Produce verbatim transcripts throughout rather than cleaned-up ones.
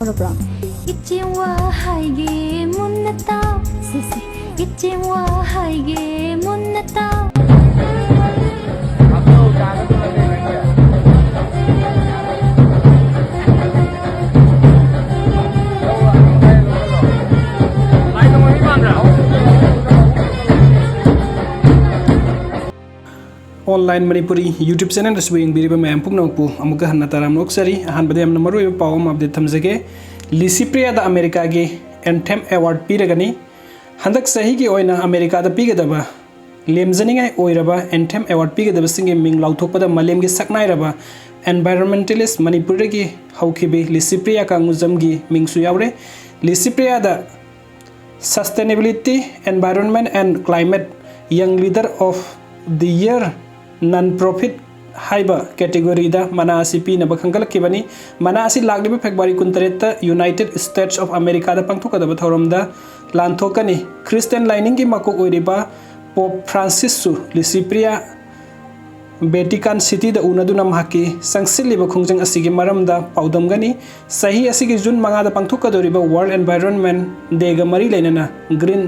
ꯇꯧꯔꯕ꯭ꯔꯣ? ꯏꯆꯦ ꯋꯥ ꯍꯥꯏꯒꯦ ꯃꯨꯟꯅ ꯇꯥꯎ꯫ ꯁꯦ, ꯁꯦ꯫ ꯏꯆꯦ ꯋꯥ ꯍꯥꯏꯒꯦ ꯃꯨꯟꯅ ꯇꯥꯎ꯫ Online Manipuri YouTube channel ꯑꯁꯤꯕꯨ ꯌꯦꯡꯕꯤꯔꯤꯕ ꯃꯌꯥꯝ ꯄꯨꯝꯅꯃꯛꯄꯨ ꯑꯃꯨꯛꯀ ꯍꯟꯅ ꯇꯔꯥꯝꯅ ꯑꯣꯛꯆꯔꯤ꯫ ꯑꯍꯥꯟꯕꯗ ꯌꯥꯝꯅ ꯃꯔꯨꯑꯣꯏꯕ ꯄꯥꯎ ꯑꯃ update ꯊꯝꯖꯒꯦ꯫ ꯂꯤꯁꯤꯄ꯭ꯔꯤꯌꯥꯗ ꯑꯃꯦꯔꯤꯀꯥꯒꯤ Anthem Award ꯄꯤꯔꯒꯅꯤ꯫ ꯍꯟꯗꯛ ꯆꯍꯤꯒꯤ ꯑꯣꯏꯅ ꯑꯃꯦꯔꯤꯀꯥꯗ ꯄꯤꯒꯗꯕ ꯂꯦꯝꯖꯅꯤꯡꯉꯥꯏ ꯑꯣꯏꯔꯕ Anthem Award ꯄꯤꯒꯗꯕꯁꯤꯡꯒꯤ ꯃꯤꯡ ꯂꯥꯎꯊꯣꯛꯄꯗ ꯃꯥꯂꯦꯝꯒꯤ ꯁꯛꯅꯥꯏꯔꯕ environmentalist ꯃꯅꯤꯄꯨꯔꯗꯒꯤ ꯍꯧꯈꯤꯕꯤ ꯂꯤꯁꯤꯄ꯭ꯔꯤꯌꯥ ꯀꯥꯡꯉꯨꯖꯝꯒꯤ ꯃꯤꯡꯁꯨ ꯌꯥꯎꯔꯦ꯫ ꯂꯤꯁꯤꯄ꯭ꯔꯤꯌꯥꯗ Sustainability, Environment and Climate Young Leader of the Year Non Profit ꯍꯥꯏꯕ category ꯗ ꯃꯅꯥ ꯑꯁꯤ ꯄꯤꯅꯕ ꯈꯟꯒꯠꯂꯛꯈꯤꯕꯅꯤ꯫ ꯃꯅꯥ ꯑꯁꯤ ꯂꯥꯛꯂꯤꯕ ꯐꯦꯕ꯭ꯔꯨꯋꯥꯔꯤ ꯀꯨꯟꯇꯔꯦꯠꯇ United States of America ꯗ ꯄꯥꯡꯊꯣꯛꯀꯗꯕ ꯊꯧꯔꯝꯗ ꯂꯥꯟꯊꯣꯛꯀꯅꯤ꯫ ꯈ꯭ꯔꯤꯁꯇꯤꯌꯥꯟ ꯂꯥꯏꯅꯤꯡꯒꯤ ꯃꯀꯣꯛ ꯑꯣꯏꯔꯤꯕ ꯄꯣꯞ ꯐ꯭ꯔꯥꯟꯁꯤꯁꯁꯨ ꯂꯤꯁꯤꯄ꯭ꯔꯤꯌꯥ ꯚꯦꯇꯤꯀꯥꯟ ꯁꯤꯇꯤꯗ ꯎꯅꯗꯨꯅ ꯃꯍꯥꯛꯀꯤ ꯆꯪꯁꯤꯜꯂꯤꯕ ꯈꯣꯡꯖꯪ ꯑꯁꯤꯒꯤ ꯃꯔꯝꯗ ꯄꯥꯎꯗꯝꯒꯅꯤ꯫ ꯆꯍꯤ ꯑꯁꯤꯒꯤ ꯖꯨꯟ ꯃꯉꯥꯗ ꯄꯥꯡꯊꯣꯛꯀꯗꯧꯔꯤꯕ World Environment Day ꯒ ꯃꯔꯤ ꯂꯩꯅꯅ Green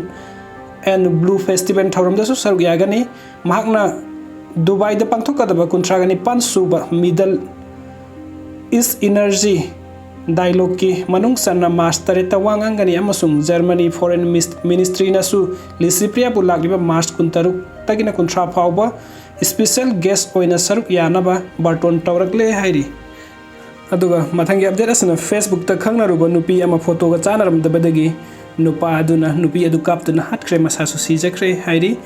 and Blue Festival ꯊꯧꯔꯝꯗꯁꯨ ꯁꯔꯨꯛ ꯌꯥꯒꯅꯤ꯫ ꯃꯍꯥꯛꯅ ꯗꯨꯕꯥꯏꯗ ꯄꯥꯡꯊꯣꯛꯀꯗꯕ ꯀꯨꯟꯊ꯭ꯔꯥꯒ ꯅꯤꯄꯥꯟ ꯁꯨꯕ Middle East Energy Dialogue ꯀꯤ ꯃꯅꯨꯡ ꯆꯟꯅ ꯃꯥꯔꯆ ꯇꯔꯦꯠꯇ ꯋꯥ ꯉꯥꯡꯒꯅꯤ ꯑꯃꯁꯨꯡ ꯖꯔꯃꯅꯤ Foreign Mis-, Ministry ꯅꯁꯨ ꯂꯤꯁꯤꯄ꯭ꯔꯤꯌꯥꯕꯨ ꯂꯥꯛꯂꯤꯕ ꯃꯥꯔꯆ ꯀꯨꯟꯇꯔꯨꯛꯇꯒꯤꯅ ꯀꯨꯟꯊ꯭ꯔꯥ ꯐꯥꯎꯕ special guest ꯑꯣꯏꯅ ꯁꯔꯨꯛ ꯌꯥꯅꯕ ꯕꯥꯔꯇꯣꯟ ꯇꯧꯔꯛꯂꯦ ꯍꯥꯏꯔꯤ꯫ ꯑꯗꯨꯒ ꯃꯊꯪꯒꯤ update ꯑꯁꯤꯅ Facebook ꯇ ꯈꯪꯅꯔꯨꯕ ꯅꯨꯄꯤ ꯑꯃ ꯐꯣꯇꯣꯒ ꯆꯥꯟꯅꯔꯝꯗꯕꯗꯒꯤ ꯅꯨꯄꯥ ꯑꯗꯨꯅ ꯅꯨꯄꯤ ꯑꯗꯨ ꯀꯥꯞꯇꯨꯅ ꯍꯥꯠꯈ꯭ꯔꯦ, ꯃꯁꯥꯁꯨ ꯁꯤꯖꯈ꯭ꯔꯦ ꯍꯥꯏꯔꯤ꯫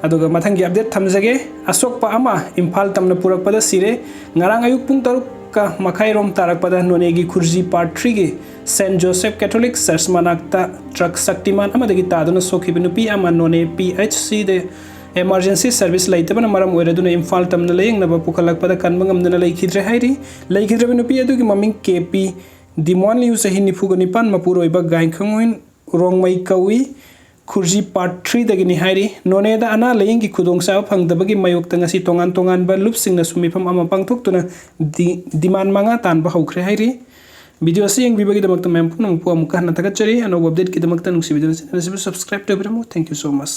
ꯑꯗꯨꯒ ꯃꯊꯪꯒꯤ update ꯊꯝꯖꯒꯦ꯫ ꯑꯁꯣꯛꯄ ꯑꯃ ꯏꯝꯐꯥꯜ ꯇꯝꯅ ꯄꯨꯔꯛꯄꯗ ꯁꯤꯔꯦ꯫ ꯉꯔꯥꯡ ꯑꯌꯨꯛ ꯄꯨꯡ ꯇꯔꯨꯛꯀ ꯃꯈꯥꯏꯔꯣꯝ ꯇꯥꯔꯛꯄꯗ ꯅꯣꯅꯦꯒꯤ ꯈꯨꯔꯖꯤ Part Three ꯒꯤ Saint Joseph Catholic Church ꯃꯅꯥꯛꯇ truck Shaktiman ꯑꯃꯗꯒꯤ ꯇꯥꯗꯨꯅ ꯁꯣꯛꯈꯤꯕ ꯅꯨꯄꯤ ꯑꯃ ꯅꯣꯅꯦ P H C ꯗ emergency service ꯂꯩꯇꯕꯅ ꯃꯔꯝ ꯑꯣꯏꯔꯗꯨꯅ ꯏꯝꯐꯥꯜ ꯇꯝꯅ ꯂꯥꯌꯦꯡꯅꯕ ꯄꯨꯈꯠꯂꯛꯄꯗ ꯀꯟꯕ ꯉꯝꯗꯅ ꯂꯩꯈꯤꯗ꯭ꯔꯦ ꯍꯥꯏꯔꯤ꯫ ꯂꯩꯈꯤꯗ꯭ꯔꯕ ꯅꯨꯄꯤ ꯑꯗꯨꯒꯤ ꯃꯃꯤꯡ ꯀꯦ ꯄꯤ ꯗꯤꯃꯣꯟꯂꯤꯌꯨ, ꯆꯍꯤ ꯅꯤꯐꯨꯒ ꯅꯤꯄꯥꯟ, ꯃꯄꯨꯔꯣꯏꯕ ꯒꯥꯏꯈꯪꯍꯣꯏ ꯔꯣꯡꯃꯩ ꯀꯧꯏ꯫ ꯈꯨꯔꯖꯤ Part Three ꯗꯒꯤꯅꯤ ꯍꯥꯏꯔꯤ꯫ ꯅꯣꯅꯦꯗ ꯑꯅꯥ ꯂꯥꯌꯦꯡꯒꯤ ꯈꯨꯗꯣꯡꯆꯥꯕ ꯐꯪꯗꯕꯒꯤ ꯃꯥꯌꯣꯛꯇ ꯉꯁꯤ ꯇꯣꯉꯥꯟ ꯇꯣꯉꯥꯟꯕ ꯂꯨꯞꯁꯤꯡꯅꯁꯨ ꯃꯤꯐꯝ ꯑꯃ ꯄꯥꯡꯊꯣꯛꯇꯨꯅ ꯗꯤ-, demand ꯃꯉꯥ ꯇꯥꯟꯕ ꯍꯧꯈ꯭ꯔꯦ ꯍꯥꯏꯔꯤ꯫ Video ꯑꯁꯤ ꯌꯦꯡꯕꯤꯕꯒꯤꯗꯃꯛꯇ ꯃꯌꯥꯝ ꯄꯨꯝꯅꯃꯛꯄꯨ ꯑꯃꯨꯛꯀ ꯍꯟꯅ ꯊꯥꯒꯠꯆꯔꯤ꯫ ꯑꯅꯧꯕ update ꯀꯤꯗꯃꯛꯇ ꯅꯨꯡꯁꯤꯕꯤꯗꯨꯅ channel ꯑꯁꯤꯕꯨ subscribe ꯇꯧꯕꯤꯔꯝꯃꯨ꯫ Thank you so much.